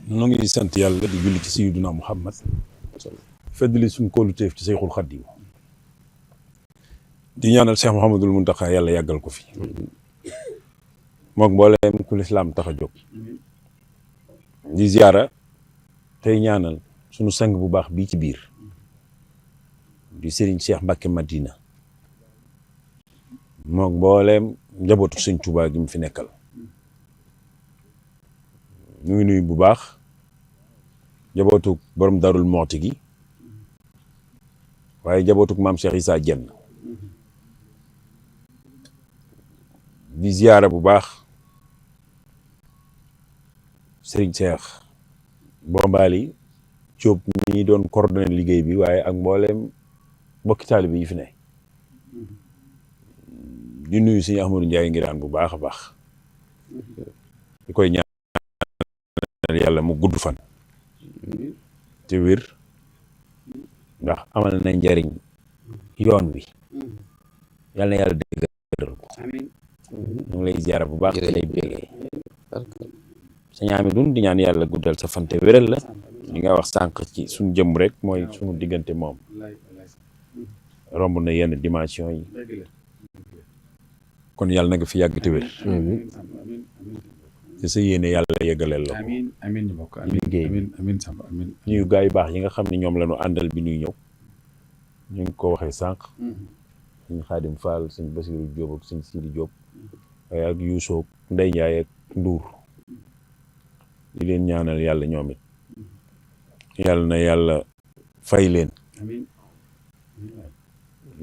nu ngi sant yàlla di julli ci sayyiduna Muhammad feddali suñ kóoluteef ci Seyxul Xadiim di ñaanal Cheikh Mouhamadul Muntaxa yàlla yàggal ko fi mook mbooleem ku lislaam tax a jóg di ziyaara tey ñaanal sunu sang bu baax bii ci biir di Serigne Cheikh Mbacke Madina mook mbooleem njabootu Sëñ Tuubaa gi mu fi nekkal ñu ngi nuyu bu baax njabootu borom Darul Moxti gi waaye njabootu maam Cheikh Issa Diène di ziyaara bu baax Serigne Cheikh Bombali Diop mi doon coordonné liggéey bi waaye ak mbooleem bokki taalibe yi fi ne di nuyu Sëñ Ahmadou Ndiaye Ngiraan bu baax a baax di koy ñaan yàlla mu gudd fan te wér ndax amal na njariñ yoon wi yàlla na yàlla déggal ko ñu ngi lay ziyaara bu baax te lay bégee Sëñ Amidou di ñaan yàlla guddal sa fante wéral la li nga wax sànq ci suñu jëm rek mooy suñu diggante moom romb na yenn dimension yi kon yàlla na nga fi yàgg te wér te sa yéene yàlla yeggaleel la ko amiin ñu bokk liggéey amiin Samba amiin ñuy gaa yu baax yi nga xam ne ñoom la ñu àndal bi ñuy ñëw ñu ngi ko waxee sànq suñ Xaadim Fall suñ Basiru Jóob ak suñ Sidi Jóob waaye ak Yuusoo Ndey Njaay ak Nduur di leen ñaanal yàlla ñoom it yàlla na yàlla fay leen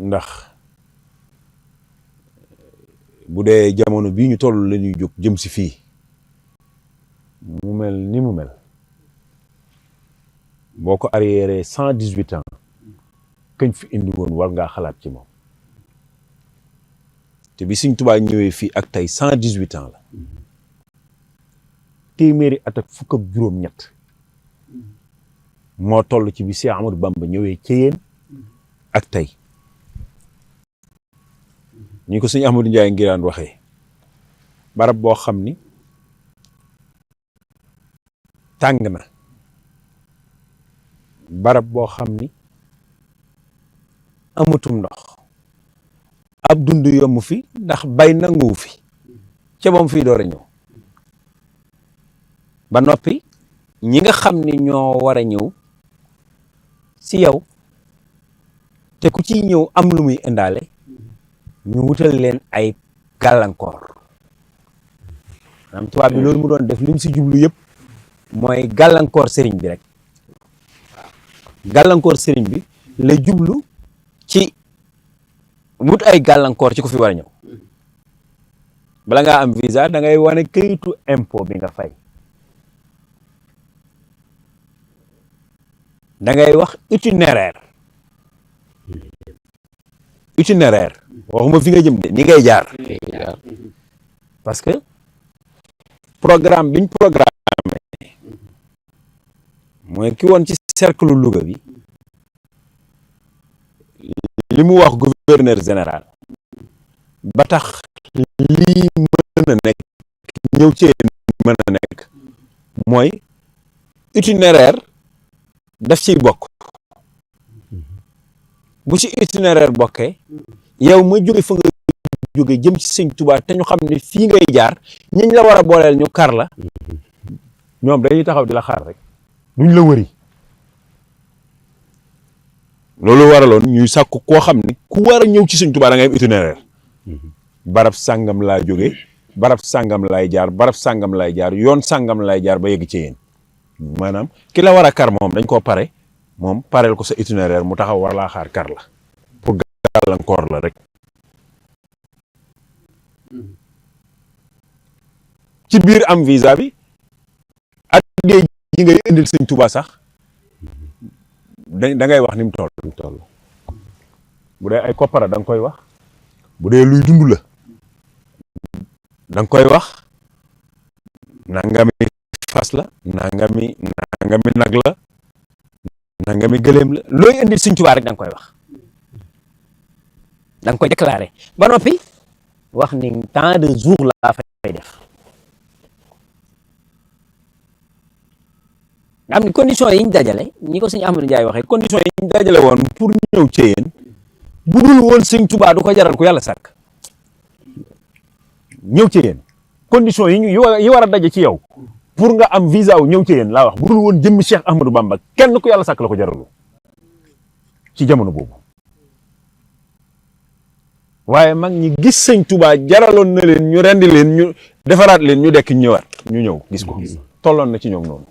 ndax bu dee jamono bii ñu toll la ñuy jóg jëm si fii mu mel ni mu mel boo ko arriéré 118 ans kañ fi indi woon war ngaa xalaat ci moom te bi Sëñ Tuubaa ñëwee fii ak tey 118 ans la téeméeri at ak fukk ak juróom-ñett moo toll ci bi Cheikh Amadou Bamba ñëwee ci yéen ak tey ñi ko Sëñ Ahmadou Ndiaye Ngiraan waxee barab boo xam ni tàng na barab boo xam ni amatum ndox ab dund yomb fi ndax bay nanguwu fi ca moom fii door a ñëw ba noppi ñi nga xam ni ñoo war a ñëw si yow te ku ciy ñëw am lu muy indaale ñu wutal leen ay gàllankoor maanaam tubaab bi loolu mu doon def li mu si jublu yëpp mooy gàllankoor sëriñ bi rek gàllankoor sëriñ bi la jublu ci wut ay gàllankoor ci ku fi war a ñëw bala ngaa am visa da ngay wane këyitu impôt bi nga fay da ngay wax itinéraire waxuma fi nga jëm de ni ngay jaar parce que programme biñ programme mooy ki woon ci cercle Louga bi li mu wax gouverneur général ba tax lii mën a nekk ñëw ci mën a nekk mooy itinéraire daf ciy bokk bu ci itinéraire bokkee yow ma jóge fa nga jóge jëm ci Sëñ Tuubaa te ñu xam ne fii ngay jaar ñiñ la war a booleel ñu kar la ñoom dañuy taxaw di la xaar rek duñ la wëri loolu waraloon ñuy sàkk koo xam ne ku war a ñëw ci Sëñ Tuubaa da ngay am itinéraire barab sàngam laa jóge barab sàngam laay jaar barab sàngam laay jaar yoon sàngam laay jaar ba yegg ci yéen maanaam ki la war a kar moom dañ koo pare moom pareel ko sa itinéraire mu taxaw war laa xaar kar la pour gàllankoor la rek ci biir am visa bi ak géej gi ngay indil Sëñ Tuubaa sax da ngay wax ni mu toll bu dee ay koppara da nga koy wax bu dee luy dund la da nga koy wax nangami fas la nangami nag la nangami gëléem la looy indil Sëñ Tuubaa rek da nga koy wax da nga koy déclaré ba noppi wax ni tant de jours laa fay def nga xam ne condition yi ñu dajale ñi ko sëñ Ahmadou Ndiaye waxee condition yi ñu dajale woon pour ñëw ci yéen bu dul woon sëñ Tuubaa du ko jaral ko yàlla sàkk ñëw ci yéen condition yi war a daje ci yow pour nga am visa wu ñëw ci yéen laa wax bu dul woon jëmmi Cheikh Ahmadou Bamba kenn ku yàlla sàkk la ko jaralu ci jamono boobu waaye mag ñi gis sëñ Tuubaa jaraloon na leen ñu rendi leen ñu defaraat leen ñu dekk ñëwaat ñu ñëw gis ko tolloon na ci ñoom noonu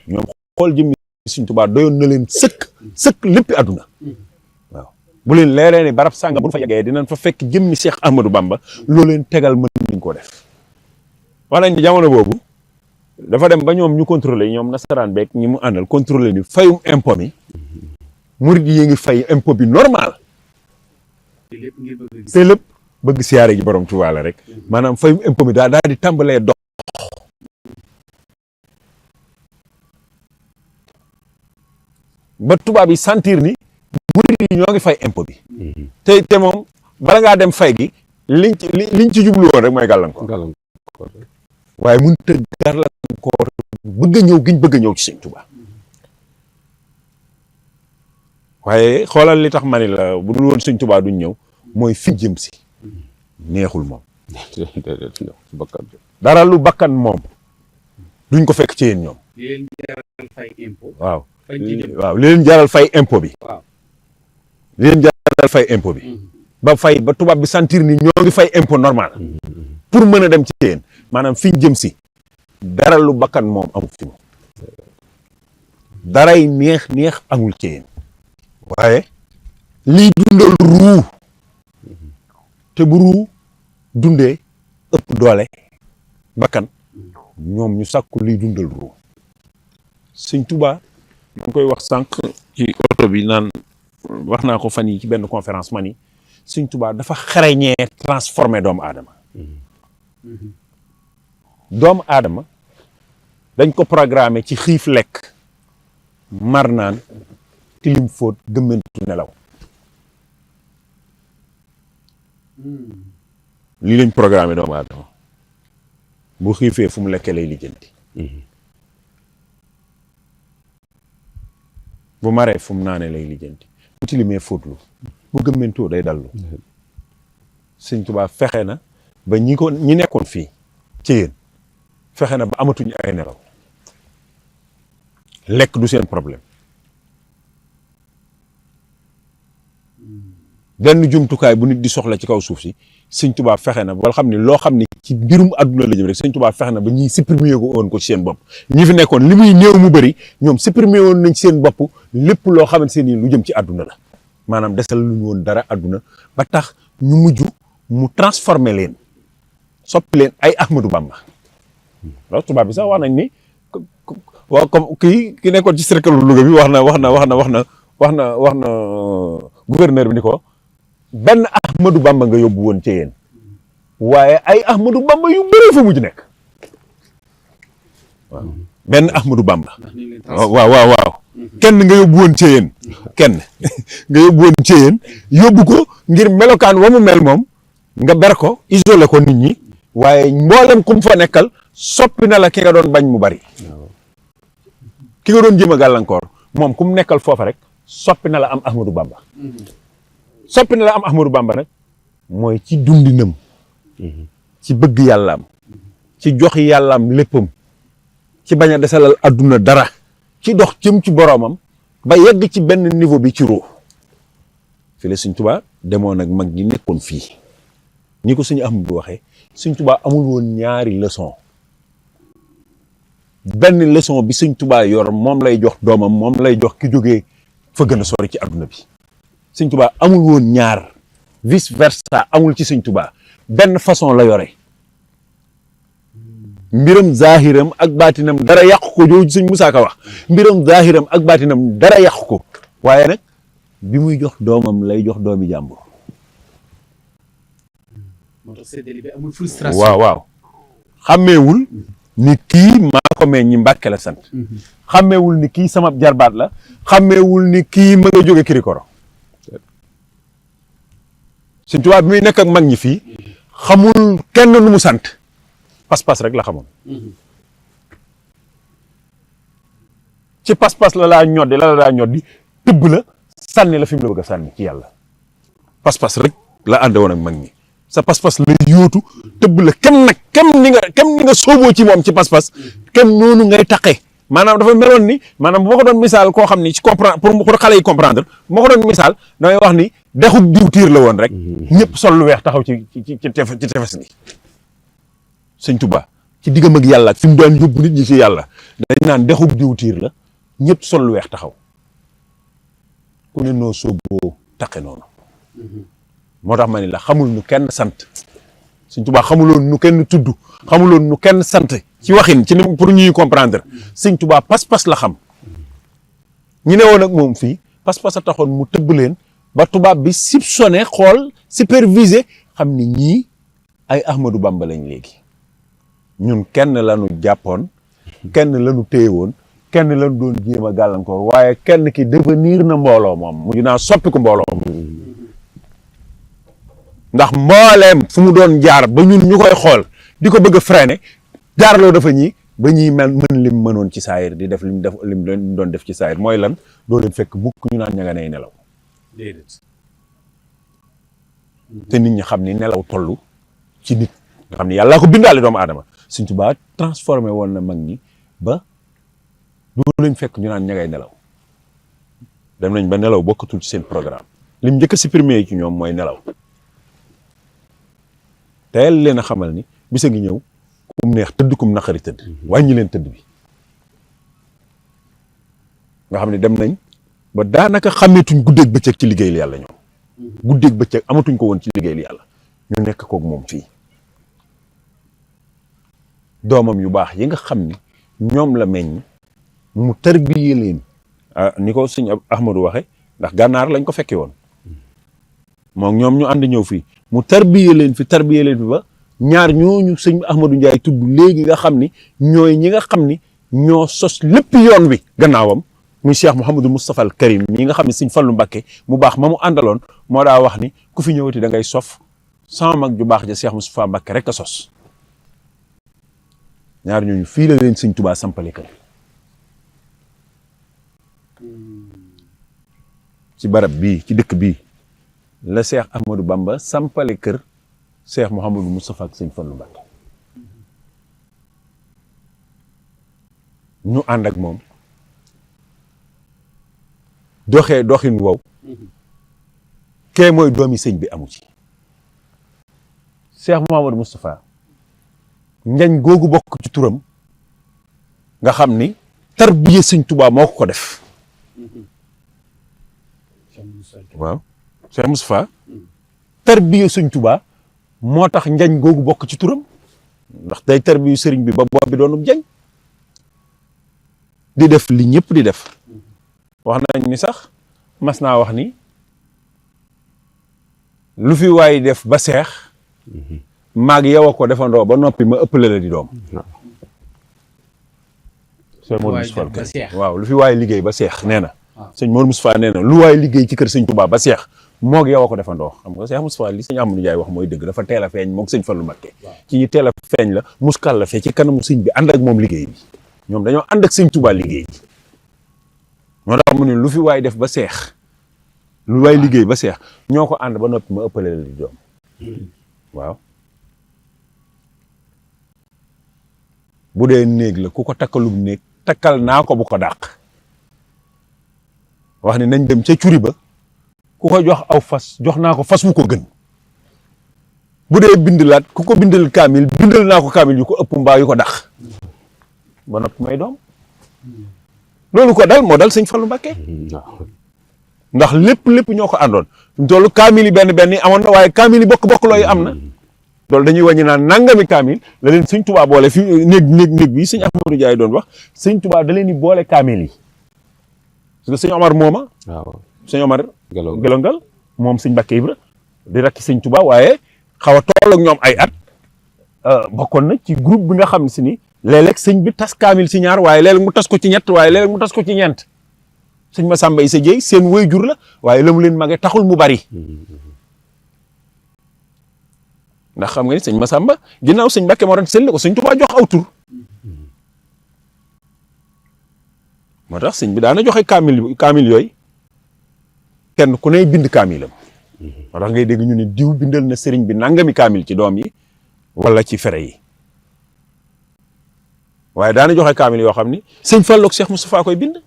ñoom xool jëmmi sëñ Tuubaa doyoon na leen sëkk léppi àdduna waaw bu leen leeree ni barab sànga bu fa yeggee dinañ fa fekk jëmmi Cheikh Ahmadou Bamba loo leen tegal mën nañ koo def wax nañ ni jamono boobu dafa dem ba ñoom ñu contrôler ñoom nasaraan beeg ñi mu àndal contrôler ni fayum impôt mi murid yi ngi fay impôt bi normal te lépp bëgg siyaare ji borom Tuubaa la rek maanaam fayum impôt mi daal di tàmbalee dox ba tubaab yi sentir ni murid yi ñoo ngi fay impôt bi te moom bala ngaa dem fay gi liñ ci jublu woon rek mooy gàllankoor waaye mun te gàllankoor bëgg a ñëw giñ bëgg a ñëw ci sëñ Tuubaa waaye xoolal li tax ma ni la bu dul woon sëñ Tuubaa duñ ñëw mooy fi jëm si neexul moom dara lu bakkan moom duñ ko fekk ci yéen ñoom waaw li leen jaral fay impôt bi li leen jaral fay impôt bi ba fay ba tubaab bi sentir ni ñoo ngi fay impôt normal pour mën a dem ci yéen maanaam fi jëm si dara lu bakkan moom amul fi moom daray neex amul ci yéen waaye lii dundal ruu te bu ruu dundee ëpp doole bakkan ñoom ñu sàkku liy dundal ruu sëñ Tuubaa ma ngi koy wax sànq ci oto bi naan wax naa ko fan yi ci benn conférence man yi sëñ Tuubaa dafa xarañee transformé doomu aadama doomu aadama dañ ko programmé ci xiif lekk mar naan tilim fóot gëmmentu nelaw lii lañ programmé doomu aadama bu xiifee fu mu lekkee lay lijjanti bu maree fu mu naanee lay lijjanti bu tilimee fóotlu bu gëmmentoo day dallu sëñ Tuubaa fexe na ba ñi nekkoon fii ci yéen fexe na ba amatuñu ay nelaw lekk du seen problème benn jumtukaay bu nit di soxla ci kaw suuf si sëñ Tuubaa fexe na ba xam ni loo xam ni ci mbirum àdduna la jëm rek sëñ Tuubaa fexe na ba ñiy supprimer ko woon ko ci seen bopp ñi fi nekkoon li muy néew mu bëri ñoom supprimer woon nañ ci seen bopp lépp loo xamante ni lu jëm ci àdduna la maanaam desal lu ñu woon dara àdduna ba tax ñu mujj mu transformer leen soppi leen ay Ahmadou Bamba loolu tubaab bi sax wax nañ ni waaw comme ki nekkoon ci cercle Louga bi wax na gouverneur bi ni ko benn Ahmadou Bamba nga yóbbu woon ci yéen waaye ay Ahmadou Bamba yu bëri fa mujj nekk waaw benn Ahmadou Bamba waaw kenn nga yóbbu woon ci yéen kenn nga yóbbu woon ci yéen yóbbu ko ngir melokaan wa mu mel moom nga ber ko isolé ko nit ñi waaye mboolem kum fa nekkal soppi na la ki nga doon bañ mu bari ki nga doon jëm a gàllankoor moom kum nekkal foofa rek soppi na la am Ahmadou Bamba soppi na la am Ahmadou Bamba nag mooy ci dundinam ci bëgg yàllaam ci jox yàllaam léppam ci bañ a desalal adduna dara ci dox jëm ci boroomam ba yegg ci benn niveau bi ci ruux fi la Sëñ Tuubaa demoon ak mag ñi nekkoon fii ni ko Sëñ Ahmadu waxee Sëñ Tuubaa amul woon ñaari leçon benn leçon bi Sëñ Tuubaa yor moom lay jox doomam moom lay jox ki jógee fa gën a sori ci adduna bi Sëñ Tuubaa amul woon ñaar vice versa amul ci Sëñ Tuubaa benn façon la yore mbiram zahiram ak baatinam dara yàqu ko jooju Sëñ Musaa Ka wax mbiram zahiram ak baatinam dara yàqu ko waaye nag bi muy jox doomam lay jox doomi jàmbur. moo tax séddale bi amul frustration. waaw xàmmeewul ni kii maa ko mee ñi Mbàkke la sant xàmmeewul ni kii sama jarbaat la xàmmeewul ni kii ma nga jóge Kirikoro Sëñ Tuubaa bi muy nekk ak mag ñi fii xamul kenn nu mu sant pas-pas rek la xamoon ci pas-pas la laa ñoddi tëbb la sànni la fi mu la bëgg a sànni ci yàlla pas-pas rek la ànd woon ak mag ñi sa pas-pas la yóotu tëbb la kem ni nga sooboo ci moom ci pas-pas kem noonu ngay taqee maanaam dafa meloon ni maanaam bu ma ko doon misaal koo xam ni ci comprendre pour xale yi comprendre bu ma ko doon misaal damay wax ni dexub diwtiir la woon rek ñëpp sol lu weex taxaw ci tefes gi sëñ Tuubaa ci diggam ak yàlla ak fi mu daan yóbbu nit ñi ci yàlla dañ naan dexub diwtiir la ñëpp sol lu weex taxaw ku ne noo sooboo taqe noonu moo tax ma ni la xamul nu kenn sant sëñ Tuubaa xamuloon nu kenn tudd xamuloon nu kenn sant ci waxin ci ni pour ñuy comprendre sëñ Tuubaa pas-pas la xam ñi ne woon ak moom fii pas-pas a taxoon mu tëbb leen ba tubaab bi soupçonné xool supervisé xam ni ñii ay Ahmadou Bamba lañ léegi ñun kenn lañu jàppoon kenn lañu téye woon kenn lañu doon jéem a gàllankoor waaye kenn ki devenir na mbooloo moom mujj naa soppi ko mbooloo moom ndax mbooleem fu mu doon jaar ba ñun ñu koy xool di ko bëgg a freiner jaarloo dafa ñii ba ñuy mën lim mënoon ci saayir di def lim doon def ci saayir mooy lan doo leen fekk mukk ñu naan ña nga nay nelaw déedéet te nit ñi xam ni nelaw tollu ci nit nga xam ni yàllaa ko bindaale doomu aadama Sëñ Tuubaa transformé woon na mag ñi ba doo leen fekk ñu naan ña ngay nelaw dem nañ ba nelaw bokkatul ci seen programme lim njëkk a supprimer ci ñoom mooy nelaw teel leen a xamal ni bisa ngi ñëw kum neex tëdd kum naqari tëdd wàññi leen tëdd bi nga xam ne dem nañ ba daanaka xàmmeetuñ guddeeg bëccëg ci liggéeyal yàlla ñoom guddeeg bëccëg amatuñ ko woon ci liggéeyal yàlla ñu nekk kook moom fii doomam yu baax yi nga xam ni ñoom la meññ mu tarbiye leen ni ko sëñ Ahmadou waxe ndax gànnaar lañ ko fekke woon moom ñoom ñu ànd ñëw fii mu tarbiye leen fi ba ñaar ñooñu sëñ Ahmadou Ndiaye tudd léegi nga xam ni ñooy ñi nga xam ni ñoo sos lépp yoon wi gannaawam muy Cheikh Mouhamadou Moustapha al Karim ñi nga xam ne sëñ Fallu Mbakke mu baax ma mu àndaloon moo daa wax ni ku fi ñëwati da ngay sof sama mag ju baax ja Cheikh Moustapha Mbakke rek a sos ñaar ñooñu fii la leen sëñ Tuubaa sampale kër ci barab bii ci dëkk bii la Cheikh Ahmadou Bamba sampale kër Cheikh Mouhamadou Moustapha ak sëñ Fallu Mbakke ñu ànd ak moom doxee doxin wow kee mooy doomi sëñ bi amu ci Cheikh Mouhamadou Moustapha njañ googu bokk ci turam nga xam ni tarbiya sëñ Tuubaa moo ko def waaw Cheikh Moustapha tarbiya sëñ Tuubaa moo tax njañ googu bokk ci turam ndax day tarbiyu sëriñ bi ba bopp bi doonum njañ di def li ñëpp di def wax nañ ni sax mas naa wax ni lu fi waay def ba seex maag yow a ko defandoo ba noppi ma ëppale la di doom sëñ Modou Moustapha waaw lu fi waay liggéey ba seex nee na sëñ Modou Moustapha nee na lu waay liggéey ci kër sëñ Tuubaa ba seex moog yow a ko defandoo xam nga Cheikh Moustapha li sëñ Amadou Ndiaye wax mooy dëgg dafa teel a feeñ moog sëñ Fallu Mbakke ci ñi teel a feeñ la muskal la fee ci kanamu sëñ bi ànd ak moom liggéey bi ñoom dañoo ànd ak sëñ Tuubaa liggéey bi moo tax mu ne lu fi waay def ba seex lu waay liggéey ba seex ñoo ko ànd ba noppi ma ëppale la di doom waaw bu dee néeg la ku ko takkalum néeg takkal naa ko bu ko dàq wax ne nañ dem ca curi ba ku ko jox aw fas jox naa ko fas wu ko gën bu dee bindalaat ku ko bindal kaamil bindal naa ko kaamil yu ko ëpp mbaa yu ko dàq ba noppi may doom loolu ko dal moo dal sëñ Fallu Mbakke ndax lépp ñoo ko àndoon fi mu toll kaamil yi benn yi amoon na waaye kaamil yi bokk looyu am na loolu dañuy wàññi naan nangami kaamil la leen sëñ Tuubaa boole fi néeg bi sëñ Ahmadou Ndiaye doon wax sëñ Tuubaa da leen di boole kaamil yi parce que sëñ Omar mooma waaw sëñ Omar gelongal moom sëñ Mbakke Ibra di rakki sëñ Tuubaa waaye xaw a toll ak ñoom ay at bokkoon na ci groupe bi nga xam si ni léeg-léeg sëñ bi tas kaamil si ñaar waaye léeg-léeg mu tas ko ci ñett waaye léeg-léeg mu tas ko ci ñeent sëñ Masamba Issa Dieye seen waajur la waaye la mu leen mage taxul mu bari ndax xam nga ni sëñ Masamba ginnaaw sëñ Mbakke moo doon sëñ ko sëñ Tuubaa jox aw tur moo moo tax sëñ bi daana joxe kaamil yooyu kenn ku ne bind kaamilam moo tax ngay dégg ñu ne diw bindal na sëriñ bi nangami kaamil ci doom yi wala ci fere yi waaye daana joxe kaamil yoo xam ni sëñ Fallu ak Cheikh Moustapha koy bind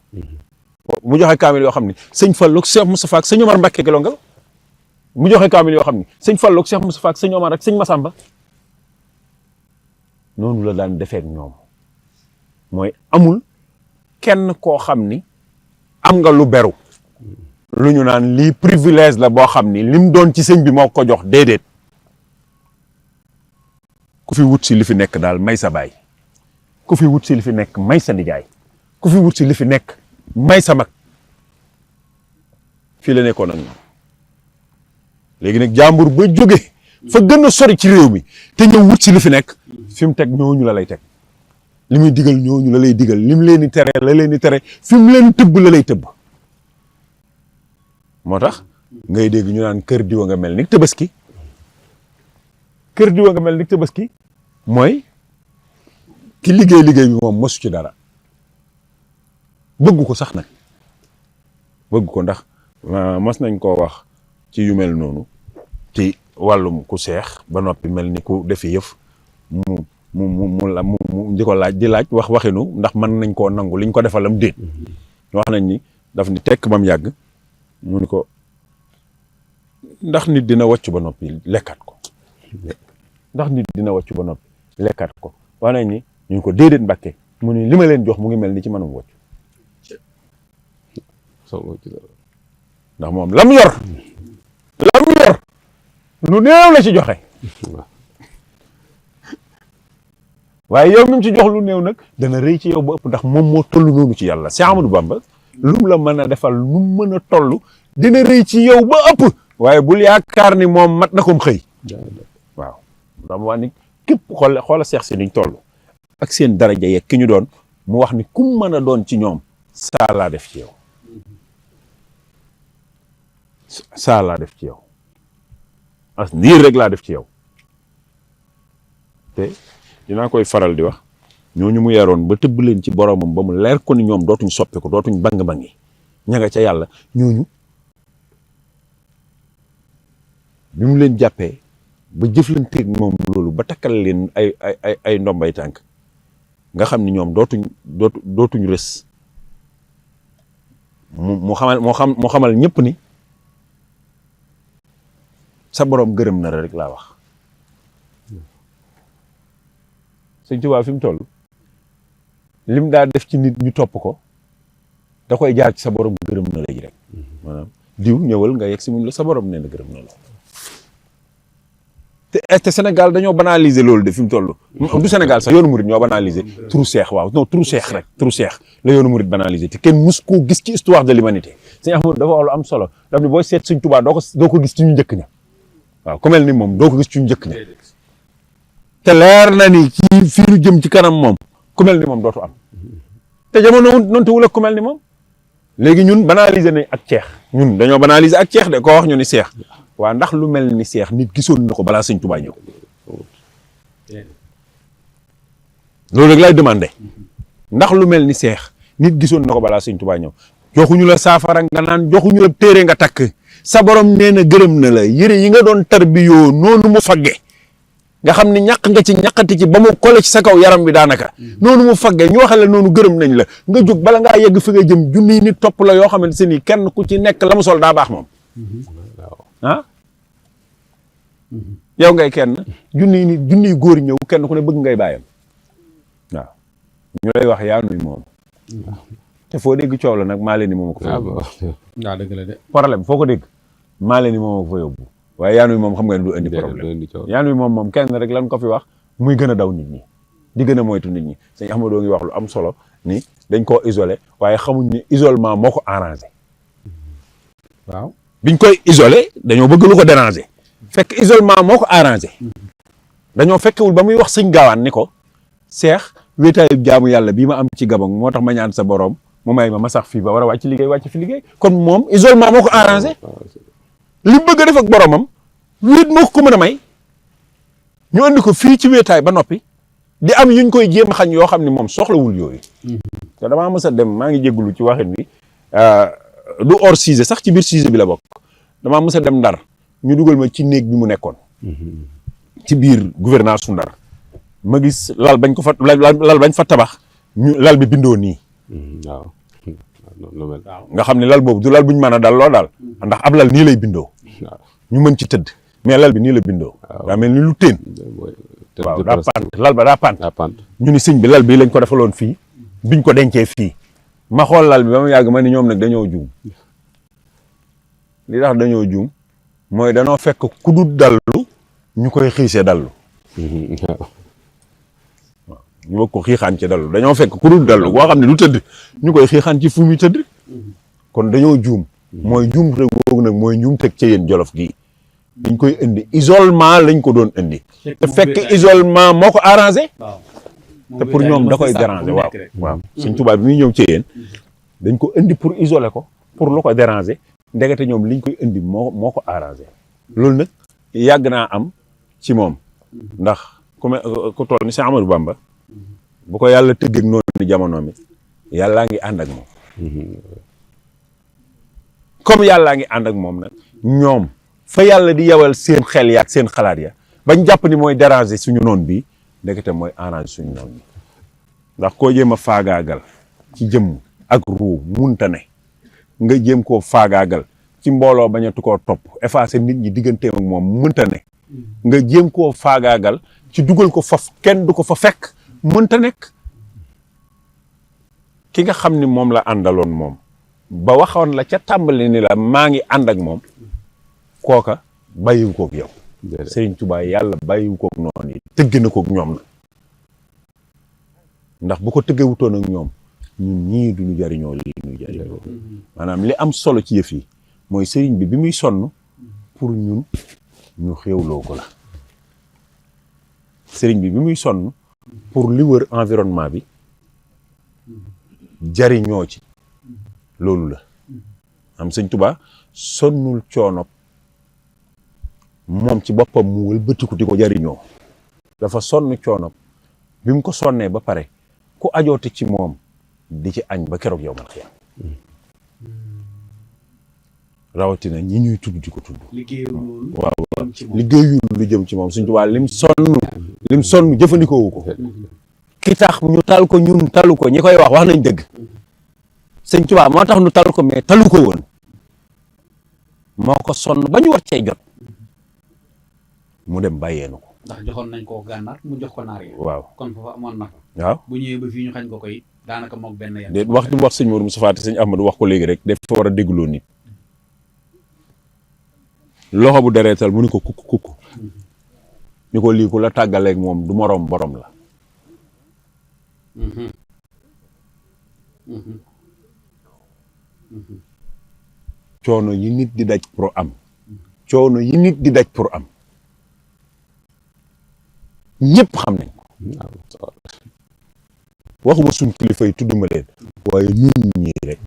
mu joxe kaamil yoo xam ni sëñ Fallu ak Cheikh Moustapha ak sëñ Omar Mbacké Gelongal mu joxe kaamil yoo xam ni sëñ Fallu ak Cheikh Moustapha ak sëñ Omar ak sëñ Massamba noonu la daan defee ak ñoom mooy amul kenn koo xam ni am nga lu beru lu ñu naan lii privilège la boo xam ni lim doon ci sëñ bi moo ko jox déedéet ku fi wut si li fi nekk daal may sa baay ku fi wut si li fi nekk may sa nijaay ku fi wut si li fi nekk may sa mag fii la nekkoon ak ñoom léegi nag jàmbur ba jóge fa gën a sori ci réew mi te ñëw wut si li fi nekk fi mu teg ñooñu la lay teg li muy digal ñooñu la lay digal li mu leen di tere la leen di tere fi mu leen tëbb la lay tëbb moo tax ngay dégg ñu naan kër diwa nga mel ni Tabaski kër diwa nga mel ni Tabaski mooy ki liggéey bi moom mosu ci dara bëgg ko sax nag bëgg ko ndax mas nañ koo wax ci yu mel noonu ci wàllum ku seex ba noppi mel ni ku defi yëf mu di ko laaj di laaj waxinu ndax mën nañ koo nangu liñ ko defalam déet wax nañ ni daf ni tekk bam yàgg mu ni ko ndax nit dina wàcc ba noppi lekkat ko ndax nit dina wàcc ba noppi lekkat ko wax nañ ni ñu ko déedéet Mbàkke mu ni li ma leen jox mu ngi mel ni ci manum wàcc ndax moom lam yor lu néew la ci joxe waaye yow mi mu ci jox lu néew nag dana rëy ci yow ba ëpp ndax moom moo toll noonu ci yàlla Cheikh Amadou Bamba lum la mën a defal lu mu mën a toll dina rëy ci yow ba ëpp waaye bul yaakaar ni moom mat na kom xëy waaw dama wax ni képp xoola seex si niñ toll ak seen daraja yeeg ki ñu doon mu wax ni kum mën a doon ci ñoom saa laa def ci yow saa laa def ci yow as ndiir rek laa def ci yow te dinaa koy faral di wax ñooñu mu yaroon ba tëbb leen ci boromam ba mu leer ko ni ñoom dootuñ soppi ko dootuñ bang-bangi ña nga ca yàlla ñooñu bi mu leen jàppee ba jëflanteeg moom loolu ba takkal leen ay ndombay tànk nga xam ni ñoom dootuñ rës mu xamal ñëpp ni sa borom gërëm na rek laa wax Sëñ Tuubaa fi mu toll lim daa def ci nit ñu topp ko da koy jaar ci sa borom gërëm na léegi rek maanaam diw ñëwal nga yegg si muñ la sa borom nee na gërëm na la te Sénégal dañoo banaliser loolu de fi mu toll du Sénégal sax yoonu murit ñoo banaliser turu seex waaw non turu seex rek turu seex la yoonu murit banaliser te kenn mus koo gis ci histoire de l'humanité Sëñ Ahmadu dafa wax lu am solo daf ni booy seet Sëñ Tuubaa doo ko gis ci ñu njëkk ña waaw ku mel ni moom doo ko gis ci ñu njëkk ña te leer na ni ci fii lu jëm ci kanam moom ku mel ni moom dootu am te jamono noonu te wul ak ku mel ni moom léegi ñun banaliser nañ ak ceex ñun dañoo banaliser ak ceex de koo wax ñu ni seex waa ndax lu mel ni seex nit gisoon na ko balaa Sëñ Tuubaa ñëw loolu rek lay demandé ndax lu mel ni seex nit gisoon na ko balaa Sëñ Tuubaa ñëw joxuñu la saafara nga naan joxuñu la téere nga takk sa borom nee na gërëm na la yére yi nga doon tarbiyoo noonu mu fagge nga xam ni ñàq nga ci ñàqati ci ba mu kole ci sa kaw yaram bi daanaka noonu mu fagge ñu waxal la noonu gërëm nañ la nga jóg bala ngaa yegg fi nga jëm junniy nit topp la yoo xamante ni kenn ku ci nekk la mu sol daa baax moom ah yow ngay kenn junniy góor ñëw kenn ku ne bëgg ngay bàyyam waaw ñu lay wax yaa nuy moom te foo dégg coow la nag maa leen ni moom ko fa yóbbu waaw dëgg la de problème foo ko dégg maa leen ni moom ko fa yóbbu waaye yaa nuy moom xam nga ne du indi problème yaa nuy moom kenn rek lan ko fi wax muy gën a daw nit ñi di gën a moytu nit ñi Sëñ Ahmadou ngi wax lu am solo ni dañ koo isolé waaye xamuñ ni isolement moo ko arrangé waaw biñ koy isolé dañoo bëgg lu ko déranger fekk isolement moo ko arrangé dañoo fekkewul ba muy wax Sëñ Gaawaan ni ko seex wéetaayu jaamu yàlla bii ma am ci Gabon moo tax ma ñaan sa borom mu may ma sax fii ba war a wàcc liggéey wàcc fi liggéey kon moom isolement moo ko arrangé li bëgg a def ak boromam wéet moo ko mën a may ñu andi ko fii ci wéetaay ba noppi di am yuñ koy jéem a xañ yoo xam ne moom soxlawul yooyu te damaa mës a dem maa ngi jégalu ci waxin bi du hors sujet sax ci biir sujet bi la bokk damaa mës a dem Ndar ñu dugal ma ci néeg bi mu nekkoon ci biir gouvernance su Ndar ma gis lal bañ ko fa lal bañ fa tabax ñu lal bi bindoo nii waaw nga xam ne lal boobu du lal buñ mën a dal loo daal ndax ab lal nii lay bindoo ñu mën ci tëdd mais lal bi nii la bindoo daa mel ni lu teen waaw daa pant lal ba daa pant ñu ni sëñ bi lal bi lañ ko defaloon fii biñ ko dencee fii ma xool lal bi ba mu yàgg ma ni ñoom nag dañoo juum li tax dañoo juum mooy danoo fekk ku dul dallu ñu koy xiisee dallu ñu bëgg ko xiixaan ci dallu dañoo fekk ku dul dallu boo xam ne du tëdd ñu koy xiixaan ci fu muy tëdd kon dañoo juum mooy juum te googu nag mooy juum teg ca yéen Jolof gii dañ koy indi isolement lañ ko doon indi te fekk isolement moo ko arrangé te pour ñoom da koy déranger waaw Sëñ Tuubaa bi muy ñëw ci yéen dañ ko indi pour isoler ko pour lu ko déranger ndekete ñoom liñ koy indi moo ko arrangé loolu nag yàgg naa am ci moom ndax ku toll ni Cheikh Amadou Bamba bu ko yàlla tëggeeg noonu ni jamono mi yàllaa ngi ànd ak moom comme yàllaa ngi ànd ak moom nag ñoom fa yàlla di yewal seen xel yaak seen xalaat ya bañ jàpp ni mooy déranger suñu noon bi ndekete mooy arranger suñu noon bi ndax koo jéem a faagaagal ci jëmm ak ruu munta ne nga jéem koo faagaagal ci mbooloo bañatu koo topp effacer nit ñi digganteem ak moom munta ne nga jéem koo faagaagal ci dugal ko faf kenn du ko fa fekk mënta nekk ki nga xam ni moom la àndaloon moom ba waxoon la ca tàmbali ni la maa ngi ànd ak moom kooka bàyyiwu koog yow Sëriñ Tuubaa yàlla bàyyiwu koog noonu yi tëgg na koog ñoom na ndax bu ko tëggewutoon ak ñoom ñun ñii duñu jariñoo lii ñu jariñoo maanaam li am solo ci yëf yi mooy sëriñ bi muy sonn pour ñun ñu xéewloo ko la sëriñ bi muy sonn pour li wër environnement bi jariñoo ci loolu la am Sëñ Tuubaa sonnul coono moom ci boppam mu wëlbatiku di ko jariñoo dafa sonn coono bi mu ko sonnee ba pare ku ajoote ci moom di ci añ ba keroog yow mal xiyaam rawatina ñi ñuy tudd di ko tudd waaw liggéeyul lu jëm ci moom Sëñ Tuubaa lim sonn jëfandikoowu ko ki tax ñu tal ko ñun talu ko ñi koy wax nañ dëgg Sëñ Tuubaa moo tax ñu talu ko mais talu ko woon moo ko sonn ba ñu war cee jot mu dem bàyyeenu ko ndax joxoon nañ ko gànnaar mu jox ko naar yi waaw kon foofa amoon na fa waaw bu ñëwee ba fii ñu xañ ko koy daanaka mook benn yan déet wax wax sëñ Mourou Moustapha te sëñ Ahmadou wax ko léegi rek dafa war a dégloo nit loxo bu dereetal mu ni ko kukk ni ko lii ku la tàggaleeg moom du moroom borom la coono yi nit di daj pour am coono yi nit di daj pour am ñëpp xam nañ ko waxuma suñ kilifa yi tudduma leen waaye ñun ñii rek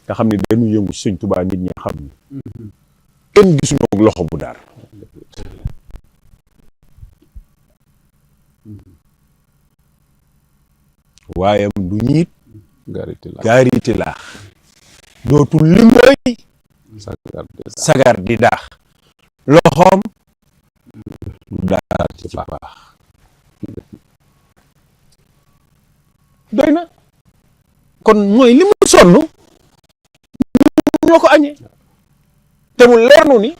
nga xam ne dañu yëngu Sëñ Tuubaa nit ñi xam ni kenn gisuñu ak loxo bu daar waaye du ñiit gaariti laax dootul limbooy sagar di daax loxoom du daar ci baax doy na kon mooy li mu sonn ñoo ko añee te mu leer nu ni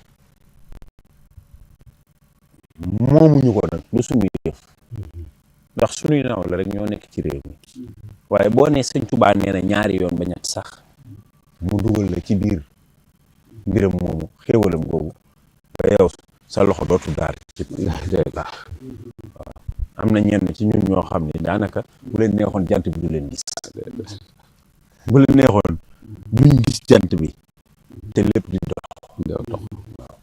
moomuñu ko nag du suñuy yëf ndax suñuy naaw la rek ñoo nekk ci réew mi waaye boo nee Sëñ Tuubaa nee na ñaari yoon ba ñett sax mu dugal la ci biir mbiram moomu xéewalam googu ba yow sa loxo dootu daar ci baax waaw am na ñenn ci ñun ñoo xam ne daanaka bu leen neexoon jant bi du leen gis bu leen neexoon duñ gis jant bi te lépp di dox waaw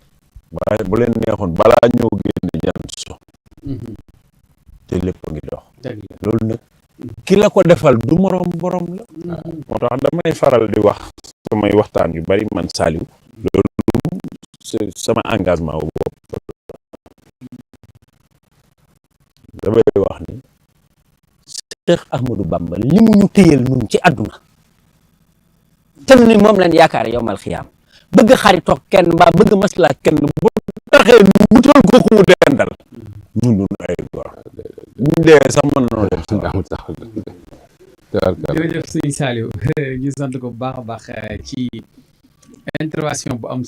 waaye bu leen neexoon balaa ñoo génn jant so te lépp a ngi dox loolu nag ki la ko defal du moroom borom la moo tax damay faral di wax samay waxtaan yu bari man Saliou loolu sama engagement wu bopp damay wax ni Cheikh Ahmadou Bamba li mu ñu téyal nun ci àdduna te nu ni moom lañ yaakaar yowmal xiyaam bëgg xaritoog kenn mbaa bëgg maslaa kenn bu taxee wutal ko ku mu dendal ñun duñu ay gor buñ dee sax mën nañoo dem suñu amul sax jërëjëf sëñ Saliou ñu sant ko bu baax a baax ci intervention bu am